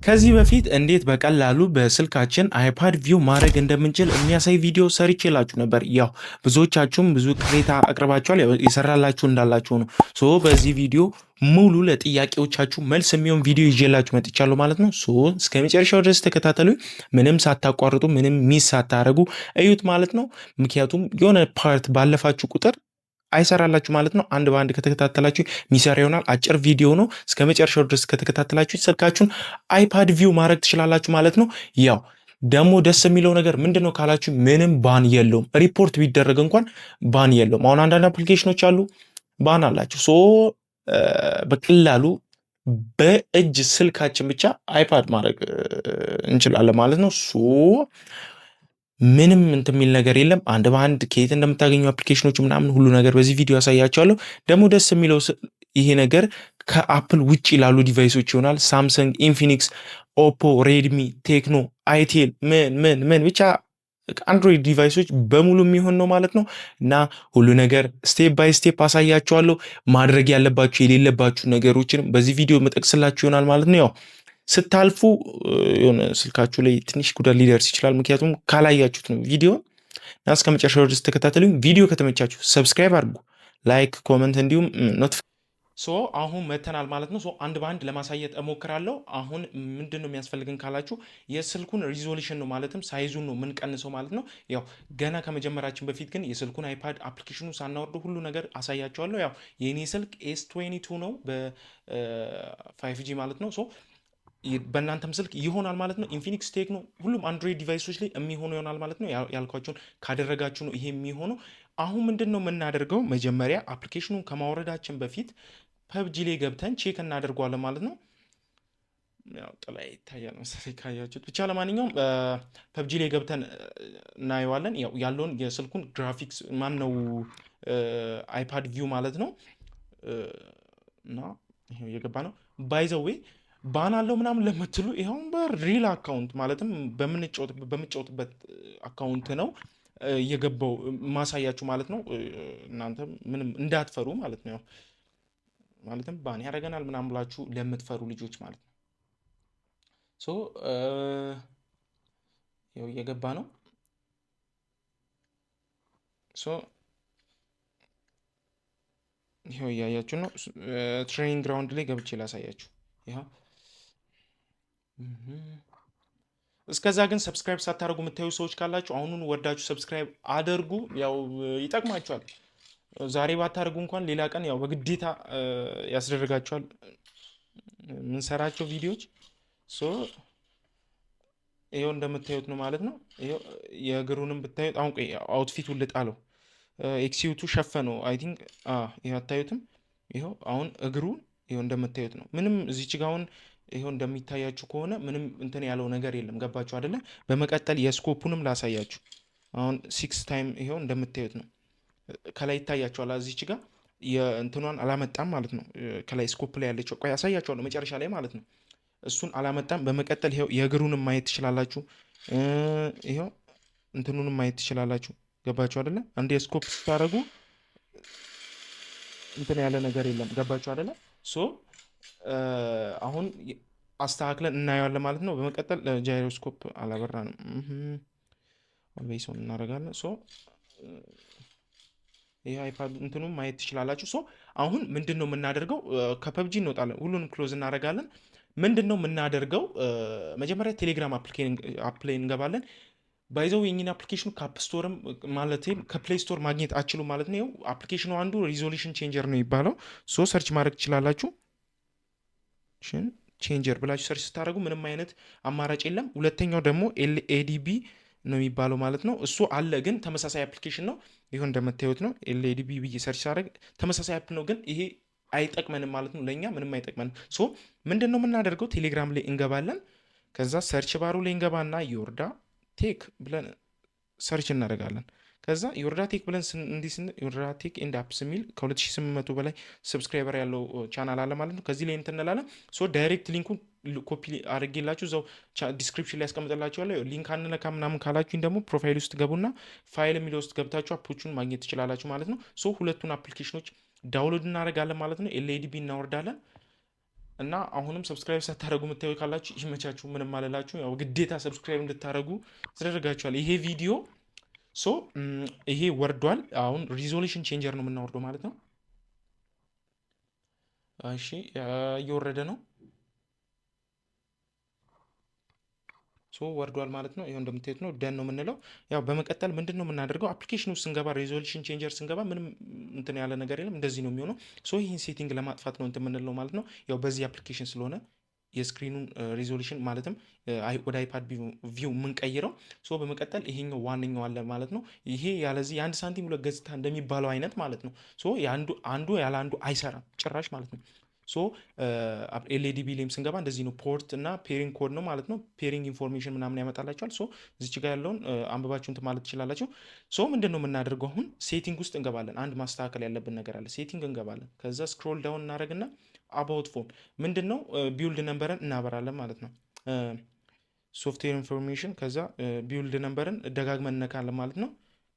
ከዚህ በፊት እንዴት በቀላሉ በስልካችን iPad view ማድረግ እንደምንችል የሚያሳይ ቪዲዮ ሰርቼላችሁ ነበር። ያው ብዙዎቻችሁም ብዙ ቅሬታ አቅርባችኋል። ያው የሰራላችሁ እንዳላችሁ ነው። So በዚህ ቪዲዮ ሙሉ ለጥያቄዎቻችሁ መልስ የሚሆን ቪዲዮ ይዤላችሁ መጥቻለሁ ማለት ነው። So እስከ መጨረሻው ድረስ ተከታተሉ። ምንም ሳታቋርጡ፣ ምንም miss ሳታደርጉ እዩት ማለት ነው። ምክንያቱም የሆነ part ባለፋችሁ ቁጥር አይሰራላችሁ ማለት ነው። አንድ በአንድ ከተከታተላችሁ የሚሰራ ይሆናል። አጭር ቪዲዮ ነው። እስከ መጨረሻው ድረስ ከተከታተላችሁ ስልካችሁን iPad view ማድረግ ትችላላችሁ ማለት ነው። ያው ደግሞ ደስ የሚለው ነገር ምንድን ነው ካላችሁ ምንም ban የለውም። ሪፖርት ቢደረግ እንኳን ban የለውም። አሁን አንዳንድ application ኖች አሉ ban አላቸው። So በቀላሉ በእጅ ስልካችን ብቻ iPad ማድረግ እንችላለን ማለት ነው። So ምንም እንትን የሚል ነገር የለም። አንድ በአንድ ከየት እንደምታገኙ application ኖች ምናምን ሁሉ ነገር በዚህ ቪዲዮ ያሳያችኋለሁ። ደግሞ ደስ የሚለው ይሄ ነገር ከ Apple ውጭ ላሉ device ኦች ይሆናል። Samsung፣ Infinix፣ Oppo፣ Redmi፣ Tecno፣ itel ምን ምን ምን ብቻ Android device ኦች በሙሉ የሚሆን ነው ማለት ነው። እና ሁሉ ነገር step by step አሳያችኋለሁ። ማድረግ ያለባችሁ የሌለባችሁ ነገሮችንም በዚህ ቪዲዮ መጠቅስላችሁ ይሆናል ማለት ነው። ያው ስታልፉ የሆነ ስልካችሁ ላይ ትንሽ ጉዳት ሊደርስ ይችላል። ምክንያቱም ካላያችሁት ነው ቪዲዮ እና እስከ መጨረሻው ድረስ ተከታተሉኝ። ቪዲዮ ከተመቻችሁ subscribe አድርጉ፣ like፣ comment እንዲሁም notifi So አሁን መተናል ማለት ነው። So አንድ በአንድ ለማሳየት እሞክራለሁ። አሁን ምንድን ነው የሚያስፈልግን ካላችሁ የስልኩን resolution ነው፣ ማለትም size ኡን ነው የምንቀንሰው ማለት ነው። ያው ገና ከመጀመራችን በፊት ግን የስልኩን iPad application ኑ ሳናወርድ ሁሉ ነገር አሳያችኋለሁ። ያው የኔ ስልክ S22 ነው በ 5G ማለት ነው። So በእናንተም ስልክ ይሆናል ማለት ነው። Infinix፣ Tecno ሁሉም Android device ኦች ላይ የሚሆኑ ይሆናል ማለት ነው። ያልኳችሁን ካደረጋችሁ ነው ይሄ የሚሆነው። አሁን ምንድን ነው የምናደርገው? መጀመሪያ application ኑን ከማውረዳችን በፊት PUBG ላይ ገብተን check እናደርገዋለን ማለት ነው። ያው ጥላ ይታያል መሰለኝ ካያችሁት። ብቻ ለማንኛውም PUBG ላይ ገብተን እናየዋለን። ያው ያለውን የስልኩን ግራፊክስ ማን ነው iPad view ማለት ነው። እና ይሄው እየገባ ነው። By the way ban አለው ምናምን ለምትሉ ይኸውን በ real account ማለትም በምጫወትበት account ነው እየገባው ማሳያችሁ ማለት ነው። እናንተ ምንም እንዳትፈሩ ማለት ነው። ማለትም ban ያደርገናል ምናምን ብላችሁ ለምትፈሩ ልጆች ማለት ነው። So ይኸው እየገባ ነው። So ይኸው እያያችሁ ነው። Training ground ላይ ገብቼ ላሳያችሁ። ይኸው እስከዛ ግን subscribe ሳታደርጉ የምታዩ ሰዎች ካላችሁ አሁኑን ወርዳችሁ subscribe አድርጉ። ያው ይጠቅማችኋል። ዛሬ ባታደርጉ እንኳን ሌላ ቀን ያው በግዴታ ያስደርጋችኋል የምንሰራቸው ቪዲዮዎች። So ይኸው እንደምታዩት ነው ማለት ነው። ይኸው የእግሩንም ብታዩት አሁን ቆይ outfit ኡን ልጣለው። X suit ኡ ሸፈነው I think ይኸው አታዩትም? ይኸው አሁን እግሩን ይኸው እንደምታዩት ነው። ምንም እዚች ጋ አሁን ይኸው እንደሚታያችሁ ከሆነ ምንም እንትን ያለው ነገር የለም። ገባችሁ አይደለ? በመቀጠል የ scope ኡንም ላሳያችሁ። አሁን six time ይኸው እንደምታዩት ነው። ከላይ ይታያችኋል። እዚች ጋ የእንትኗን አላመጣም ማለት ነው። ከላይ scope ላይ ያለችው ቆይ ያሳያችኋለሁ መጨረሻ ላይ ማለት ነው። እሱን አላመጣም። በመቀጠል ይኸው የእግሩንም ማየት ትችላላችሁ። ይኸው እንትኑንም ማየት ትችላላችሁ። ገባችሁ አይደለ? አንድ የ scope ስታደርጉ እንትን ያለ ነገር የለም። ገባችሁ አይደለ? So አሁን አስተካክለን እናየዋለን ማለት ነው። በመቀጠል gyroscope አላበራንም። Always on እናደርጋለን። So ይህ iPad እንትኑ ማየት ትችላላችሁ። So አሁን ምንድን ነው የምናደርገው? ከ PUBG እንወጣለን። ሁሉንም close እናደርጋለን። ምንድን ነው የምናደርገው? መጀመሪያ ቴሌግራም app ላይ እንገባለን። By the way የኝን application ኑ ከ App Store ም ማለት ከ Play Store ማግኘት አትችሉም ማለት ነው። Application ኑ አንዱ resolution changer ነው የሚባለው። So search ማድረግ ትችላላችሁ። Changer ብላችሁ search ስታደርጉ ምንም አይነት አማራጭ የለም። ሁለተኛው ደግሞ LADB ነው የሚባለው ማለት ነው። እሱ አለ ግን ተመሳሳይ application ነው። ይኸው እንደምታዩት ነው። LADB ብዬ search ሳደርግ ተመሳሳይ app ነው፣ ግን ይሄ አይጠቅመንም ማለት ነው። ለእኛ ምንም አይጠቅመንም። So ምንድን ነው የምናደርገው? ቴሌግራም ላይ እንገባለን። ከዛ search bar ኡ ላይ እንገባና ዮርዳ Tech ብለን search እናደርጋለን። ከዛ ዮርዳ Tech ብለን እንዲህ ስንል ዮርዳ Tech and Apps የሚል ከ2800 በላይ subscriber ያለው ቻናል አለ ማለት ነው። ከዚህ ላይ እንትን እንላለን። So direct link ኡን copy አድርጌላችሁ እዛው description ላይ ያስቀምጥላችኋለሁ። Link አንነካ ምናምን ካላችሁኝ ደግሞ profile ውስጥ ገቡና ፋይል የሚለው ውስጥ ገብታችሁ app ኦቹን ማግኘት ትችላላችሁ ማለት ነው። So ሁለቱን application ኖች download እናደርጋለን ማለት ነው። LADB እናወርዳለን። እና አሁንም subscribe ሳታደረጉ የምታዩ ካላችሁ ይመቻችሁ፣ ምንም አልላችሁ። ያው ግዴታ subscribe እንድታደረጉ ተደርጋችኋል። ይሄ ቪዲዮ so ይሄ ወርዷል። አሁን resolution changer ነው የምናወርደው ማለት ነው። እሺ እየወረደ ነው። So ወርዷል ማለት ነው። ይኸው እንደምታዩት ነው። Done ነው የምንለው። ያው በመቀጠል ምንድን ነው የምናደርገው? Application ውስጥ ስንገባ resolution changer ስንገባ ምንም እንትን ያለ ነገር የለም። እንደዚህ ነው የሚሆነው። So ይህን setting ለማጥፋት ነው እንትን የምንለው ማለት ነው። ያው በዚህ application ስለሆነ የ screen ኑን resolution ማለትም ወደ iPad view የምንቀይረው። So በመቀጠል ይሄኛው ዋነኛው አለ ማለት ነው። ይሄ ያለዚህ የአንድ ሳንቲም ሁለት ገጽታ እንደሚባለው አይነት ማለት ነው። So አንዱ ያለ አንዱ አይሰራም ጭራሽ ማለት ነው። So LADB ላይም ስንገባ እንደዚህ ነው። Port እና pairing code ነው ማለት ነው። Pairing information ምናምን ያመጣላችኋል። So እዚች ጋር ያለውን አንብባችሁ እንትን ማለት ትችላላችሁ። So ምንድን ነው የምናደርገው አሁን setting ውስጥ እንገባለን። አንድ ማስተካከል ያለብን ነገር አለ። Setting እንገባለን። ከዛ scroll down እናደርግና about phone ምንድን ነው build number ን እናበራለን ማለት ነው። Software information ከዛ build number ን ደጋግመን እነካለን ማለት ነው።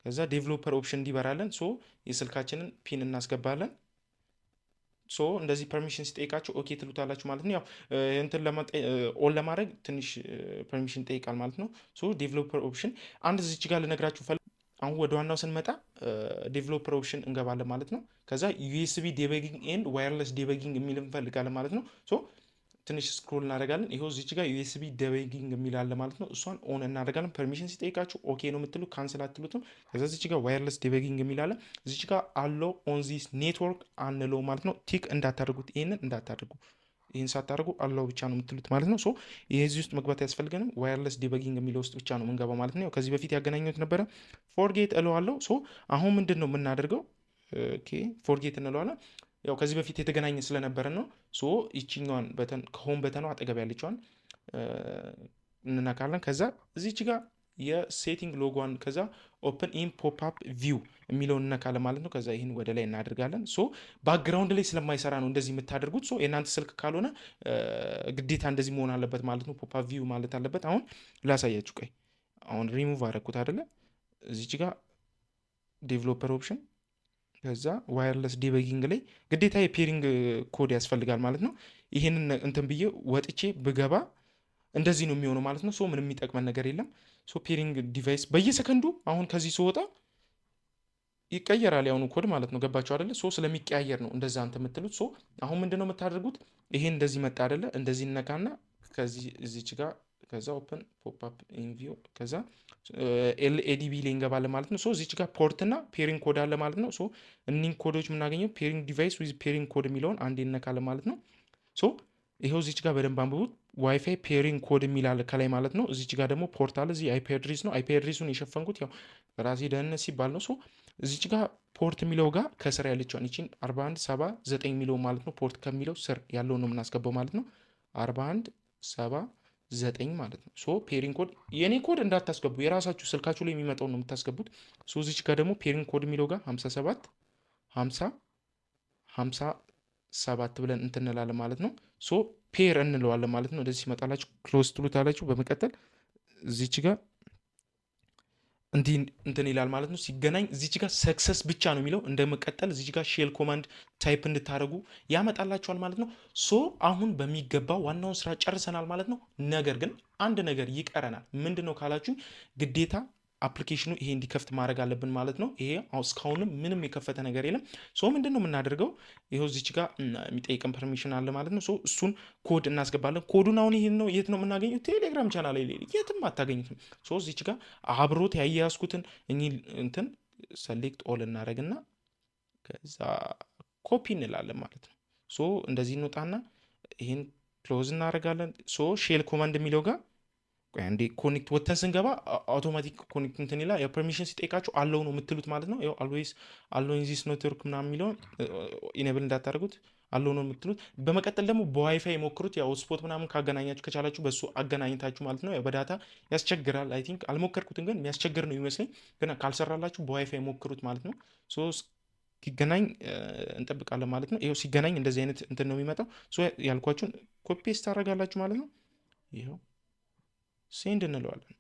ከዛ developer option እንዲበራለን so የስልካችንን PIN እናስገባለን። So እንደዚህ permission ሲጠይቃችሁ okay ትሉታላችሁ ማለት ነው። ያው እንትን on ለማድረግ ትንሽ permission ይጠይቃል ማለት ነው። So developer option አንድ እዚች ጋር ልነግራችሁ አሁን ወደ ዋናው ስንመጣ developer option እንገባለን ማለት ነው። ከዛ USB debugging and wireless debugging የሚል እንፈልጋለን ማለት ነው። So ትንሽ scroll እናደርጋለን። ይኸው እዚች ጋር USB debugging የሚል አለ ማለት ነው። እሷን on እናደርጋለን። Permission ሲጠይቃችሁ okay ነው የምትሉ፣ cancel አትሉትም። ከዛ እዚች ጋር wireless debugging የሚል አለ። እዚች ጋር allow on this network አንለው ማለት ነው። Tick እንዳታደርጉት፣ ይህንን እንዳታደርጉ። ይህን ሳታደርጉ allow ብቻ ነው የምትሉት ማለት ነው። So ይህ እዚህ ውስጥ መግባት ያስፈልገንም wireless debugging የሚለው ውስጥ ብቻ ነው የምንገባው ማለት ነው። ከዚህ በፊት ያገናኘሁት ነበረ። Forget እለዋለሁ። So አሁን ምንድን ነው የምናደርገው? Okay forget እንለዋለን። ያው ከዚህ በፊት የተገናኘ ስለነበረ ነው። So ይችኛዋን button ከ home button ኗ አጠገብ ያለችዋን እንነካለን። ከዛ እዚች ጋር የ setting logo ዋን ከዛ open in pop-up view የሚለውን እነካለን ማለት ነው። ከዛ ይህን ወደ ላይ እናደርጋለን። So background ላይ ስለማይሰራ ነው እንደዚህ የምታደርጉት። So የእናንተ ስልክ ካልሆነ ግዴታ እንደዚህ መሆን አለበት ማለት ነው። Pop-up view ማለት አለበት። አሁን ላሳያችሁ። ቆይ አሁን ሪሙቭ አደረግኩት አይደለ? እዚች ጋር developer option ከዛ wireless debugging ላይ ግዴታ የ pairing code ያስፈልጋል ማለት ነው። ይህንን እንትን ብዬ ወጥቼ ብገባ እንደዚህ ነው የሚሆነው ማለት ነው። So ምንም የሚጠቅመን ነገር የለም። So pairing device በየሰከንዱ አሁን ከዚህ ስወጣ ይቀየራል ያሁኑ ኮድ ማለት ነው። ገባችሁ አይደለ? So ስለሚቀያየር ነው እንደዛ እንትን የምትሉት። So አሁን ምንድነው የምታደርጉት? ይሄን እንደዚህ መጣ አይደለ? እንደዚህ እነካና ከዚህ እዚች ጋር ከዛ open pop-up in view ከዛ LADB ላይ እንገባለን ማለት ነው። So እዚች ጋር port እና pairing code አለ ማለት ነው። So እኒህን ኮዶች የምናገኘው pairing device with pairing code የሚለውን አንዴ እነካለን ማለት ነው። So ይኸው እዚች ጋር በደንብ አንብቡት። WiFi pairing code የሚል አለ ከላይ ማለት ነው። እዚች ጋር ደግሞ port አለ። እዚህ IP address ነው። IP address ኡን የሸፈንኩት ያው ራሴ ደህንነት ሲባል ነው። So እዚች ጋር port የሚለው ጋር ከስር ያለችዋን ይቺን 4179 የሚለው ማለት ነው። Port ከሚለው ስር ያለውን ነው የምናስገባው ማለት ነው። 4179 ማለት ነው። So pairing code የኔ ኮድ እንዳታስገቡ፣ የራሳችሁ ስልካችሁ ላይ የሚመጣውን ነው የምታስገቡት። So እዚች ጋር ደግሞ pairing code የሚለው ጋር 57 50 57 ብለን እንትን እንላለን ማለት ነው። So pair እንለዋለን ማለት ነው። እንደዚህ ሲመጣላችሁ close ትሉታላችሁ። በመቀጠል እዚች ጋር እንዲህ እንትን ይላል ማለት ነው። ሲገናኝ እዚች ጋር success ብቻ ነው የሚለው። እንደመቀጠል እዚች ጋር shell command type እንድታደርጉ ያመጣላችኋል ማለት ነው። So አሁን በሚገባ ዋናውን ስራ ጨርሰናል ማለት ነው። ነገር ግን አንድ ነገር ይቀረናል። ምንድን ነው ካላችሁ ግዴታ application ኑ ይሄ እንዲከፍት ማድረግ አለብን ማለት ነው። ይሄ እስካሁንም ምንም የከፈተ ነገር የለም። So ምንድን ነው የምናደርገው? ይኸው እዚች ጋር የሚጠይቀን permission አለ ማለት ነው። So እሱን ኮድ እናስገባለን። ኮዱን አሁን ይሄን ነው የት ነው የምናገኘው? ቴሌግራም ቻናል ላይ የትም አታገኙትም። So እዚች ጋር አብሮት ያያያዝኩትን እኚህ እንትን select all እናደርግና ከዛ ኮፒ እንላለን ማለት ነው። So እንደዚህ እንወጣና ይህን close እናደርጋለን። So shell command የሚለው ጋር አንዴ connect ወተን ስንገባ automatic connect እንትን ይላል። ያው permission ሲጠይቃችሁ allow ነው የምትሉት ማለት ነው። ያው always allow in this network ምናምን የሚለውን enable እንዳታደርጉት፣ allow ነው የምትሉት። በመቀጠል ደግሞ በዋይፋይ ሞክሩት። ያው hotspot ምናምን ካገናኛችሁ ከቻላችሁ በሱ አገናኝታችሁ ማለት ነው። ያው በ data ያስቸግራል። I think አልሞከርኩትም፣ ግን የሚያስቸግር ነው ይመስለኝ። ግን ካልሰራላችሁ በዋይፋይ ሞክሩት ማለት ነው። So ሲገናኝ እንጠብቃለን ማለት ነው። ይኸው ሲገናኝ እንደዚህ አይነት እንትን ነው የሚመጣው። So ያልኳችሁን copy paste ታደርጋላችሁ ማለት ነው። ይኸው send እንለዋለን።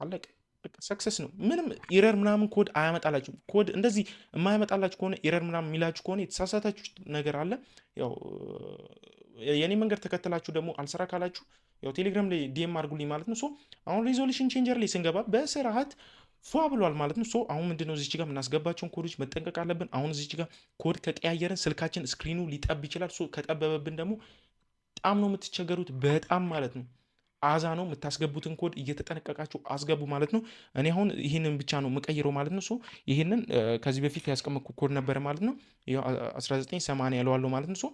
አለቀ። በቃ success ነው። ምንም error ምናምን ኮድ አያመጣላችሁም። ኮድ እንደዚህ የማያመጣላችሁ ከሆነ፣ error ምናምን የሚላችሁ ከሆነ የተሳሳታችሁ ነገር አለ። ያው የኔ መንገድ ተከትላችሁ ደግሞ አልሰራ ካላችሁ ያው ቴሌግራም ላይ DM አድርጉልኝ ማለት ነው። So አሁን resolution changer ላይ ስንገባ በስርዓት ፏ ብሏል ማለት ነው። So አሁን ምንድነው እዚች ጋር የምናስገባቸውን ኮዶች መጠንቀቅ አለብን። አሁን እዚች ጋር ኮድ ከቀያየርን ስልካችን screen ኑ ሊጠብ ይችላል። So ከጠበበብን ደግሞ በጣም ነው የምትቸገሩት፣ በጣም ማለት ነው። አዛ ነው። የምታስገቡትን ኮድ እየተጠነቀቃችሁ አስገቡ ማለት ነው። እኔ አሁን ይህንን ብቻ ነው የምቀይረው ማለት ነው። So ይህንን ከዚህ በፊት ያስቀመጥኩ ኮድ ነበረ ማለት ነው። 1980 ያለዋለሁ ማለት ነው። So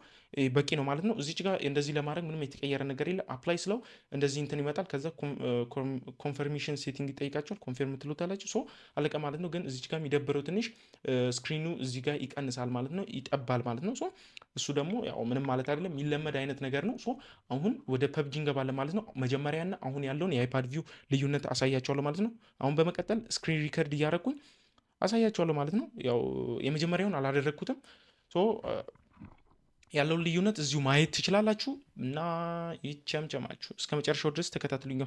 በቂ ነው ማለት ነው። እዚች ጋር እንደዚህ ለማድረግ ምንም የተቀየረ ነገር የለ። Apply ስለው እንደዚህ እንትን ይመጣል። ከዛ confirmation setting ይጠይቃችኋል። Confirm ትሉታላችሁ። So አለቀ ማለት ነው። ግን እዚች ጋር የሚደብረው ትንሽ screen ኑ እዚህ ጋር ይቀንሳል ማለት ነው፣ ይጠባል ማለት ነው። So እሱ ደግሞ ያው ምንም ማለት አይደለም፣ የሚለመድ አይነት ነገር ነው። So አሁን ወደ PUBG እንገባለን ማለት ነው። መጀመሪያና አሁን ያለውን የ iPad view ልዩነት አሳያችኋለሁ ማለት ነው። አሁን በመቀጠል screen record እያደረኩኝ አሳያችኋለሁ ማለት ነው። ያው የመጀመሪያውን አላደረግኩትም። So ያለውን ልዩነት እዚሁ ማየት ትችላላችሁ እና ይቸምቸማችሁ እስከ መጨረሻው ድረስ ተከታትሉኝ።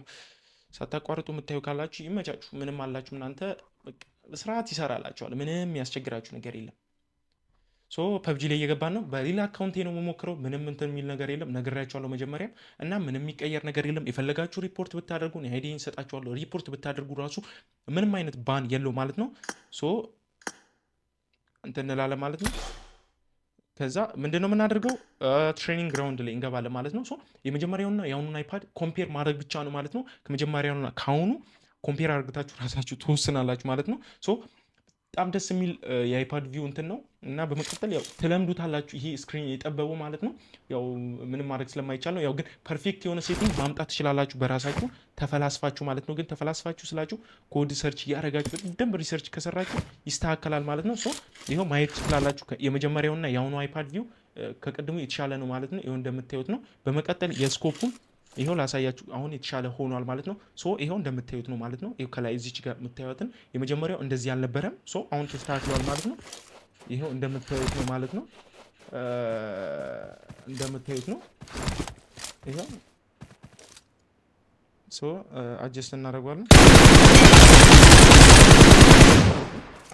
ሳታቋርጡ የምታዩ ካላችሁ ይመቻችሁ። ምንም አላችሁ እናንተ በስርዓት ይሰራላችኋል። ምንም የሚያስቸግራችሁ ነገር የለም። So PUBG ላይ እየገባን ነው። በሌላ account ኤ ነው የምሞክረው። ምንም እንትን የሚል ነገር የለም፣ ነግሬያችኋለሁ መጀመሪያም። እና ምንም የሚቀየር ነገር የለም። የፈለጋችሁ ሪፖርት ብታደርጉ ID እሰጣችኋለሁ። ሪፖርት ብታደርጉ ራሱ ምንም አይነት ban የለው ማለት ነው። So እንትን እንላለን ማለት ነው። ከዛ ምንድን ነው የምናደርገው? Training ground ላይ እንገባለን ማለት ነው። So የመጀመሪያውና የአሁኑን iPad compare ማድረግ ብቻ ነው ማለት ነው። ከመጀመሪያውና ከአሁኑ compare አድርጋችሁ ራሳችሁ ትወስናላችሁ ማለት ነው። So በጣም ደስ የሚል የ iPad view እንትን ነው እና በመቀጠል ያው ትለምዱታላችሁ። ይሄ screen የጠበበው ማለት ነው። ያው ምንም ማድረግ ስለማይቻል ነው። ያው ግን perfect የሆነ setting ማምጣት ትችላላችሁ በራሳችሁ ተፈላስፋችሁ ማለት ነው። ግን ተፈላስፋችሁ ስላችሁ code search እያደረጋችሁ በደንብ research ከሰራችሁ ይስተካከላል ማለት ነው። So ይኸው ማየት ትችላላችሁ። የመጀመሪያውና የአሁኑ iPad view ከቅድሙ የተሻለ ነው ማለት ነው። ይኸው እንደምታዩት ነው። በመቀጠል የ scope ኡን ይኸው ላሳያችሁ። አሁን የተሻለ ሆኗል ማለት ነው። So ይኸው እንደምታዩት ነው ማለት ነው። ይኸው ከላይ እዚች ጋር የምታዩትን የመጀመሪያው እንደዚህ አልነበረም። So አሁን ተስተካክሏል ማለት ነው። ይኸው እንደምታዩት ነው ማለት ነው። እንደምታዩት ነው። ይኸው so adjust እናደርገዋለን።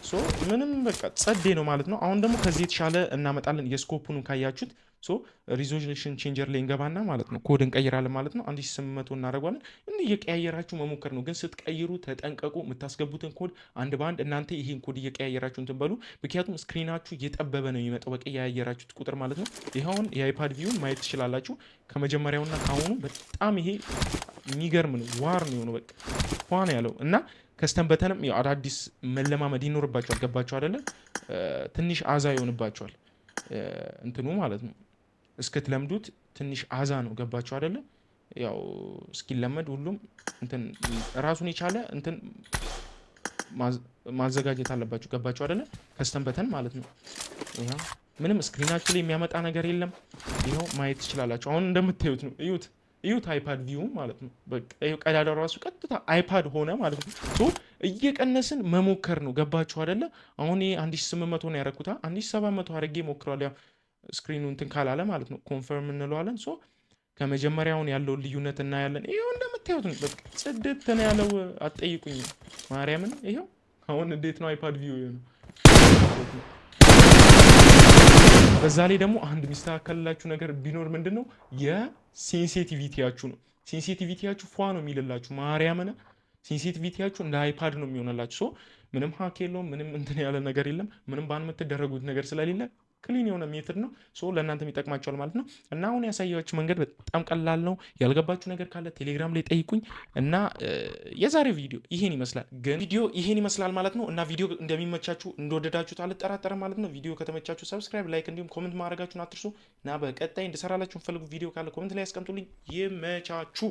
So ምንም በቃ ጸዴ ነው ማለት ነው። አሁን ደግሞ ከዚህ የተሻለ እናመጣለን። የ scope ኡን ካያችሁት so resolution changer ላይ እንገባና ማለት ነው ኮድ እንቀይራለን ማለት ነው። 1800 እናደርገዋለን። እንዲህ እየቀያየራችሁ መሞከር ነው። ግን ስትቀይሩ ተጠንቀቁ። የምታስገቡትን ኮድ አንድ በአንድ እናንተ ይህን ኮድ እየቀያየራችሁ እንትን በሉ። ምክንያቱም screen ኣችሁ እየጠበበ ነው የሚመጣው በቀያየራችሁት ቁጥር ማለት ነው። ይኸውን የ iPad view ን ማየት ትችላላችሁ። ከመጀመሪያውና ከአሁኑ በጣም ይሄ የሚገርም ነው። ዋር ነው የሆነው፣ በቃ ፏ ነው ያለው። እና custom button ም ያው አዳዲስ መለማመድ ይኖርባቸዋል። ገባችሁ አይደለ? ትንሽ አዛ ይሆንባቸዋል እንትኑ ማለት ነው። እስክትለምዱት ትንሽ አዛ ነው። ገባችሁ አይደለ? ያው እስኪለመድ ሁሉም እንትን ራሱን የቻለ እንትን ማዘጋጀት አለባችሁ። ገባችሁ አይደለ? Custom button ማለት ነው። ይኸው ምንም screen ኣችሁ ላይ የሚያመጣ ነገር የለም። ይኸው ማየት ትችላላችሁ። አሁን እንደምታዩት ነው። እዩት እዩት፣ iPad view ማለት ነው። በቃ ይኸው ቀዳዳው ራሱ ቀጥታ iPad ሆነ ማለት ነው። So እየቀነስን መሞከር ነው። ገባችሁ አይደለ? አሁን ይሄ 1800 ነው ያደረኩት። 1700 አድርጌ ሞክረዋል። ያው screen ኑ እንትን ካላለ ማለት ነው። Confirm እንለዋለን። So ከመጀመሪያውን ያለውን ልዩነት እናያለን። ይኸው እንደምታዩት ነው። በቃ ጽድት ነው ያለው። አትጠይቁኝ ማርያምን። ይኸው አሁን እንዴት ነው iPad view ነው። በዛ ላይ ደግሞ አንድ የሚስተካከልላችሁ ነገር ቢኖር ምንድን ነው? የ sensitivity ያችሁ ነው። Sensitivity ያችሁ ፏ ነው የሚልላችሁ። ማርያምን፣ sensitivity ያችሁ እንደ iPad ነው የሚሆንላችሁ። So ምንም hack የለውም። ምንም እንትን ያለ ነገር የለም። ምንም ban የምትደረጉት ነገር ስለሌለ clean የሆነ method ነው። So ለእናንተም ይጠቅማችኋል ማለት ነው። እና አሁን ያሳየኋችሁ መንገድ በጣም ቀላል ነው። ያልገባችሁ ነገር ካለ ቴሌግራም ላይ ጠይቁኝ። እና የዛሬው ቪዲዮ ይሄን ይመስላል። ግን ቪዲዮ ይሄን ይመስላል ማለት ነው። እና ቪዲዮ እንደሚመቻችሁ እንደወደዳችሁት አልጠራጠርም ማለት ነው። ቪዲዮ ከተመቻችሁ subscribe፣ like እንዲሁም comment ማድረጋችሁን አትርሱ። እና በቀጣይ እንድሰራላችሁ የምትፈልጉ ቪዲዮ ካለ comment ላይ ያስቀምጡልኝ። ይመቻችሁ።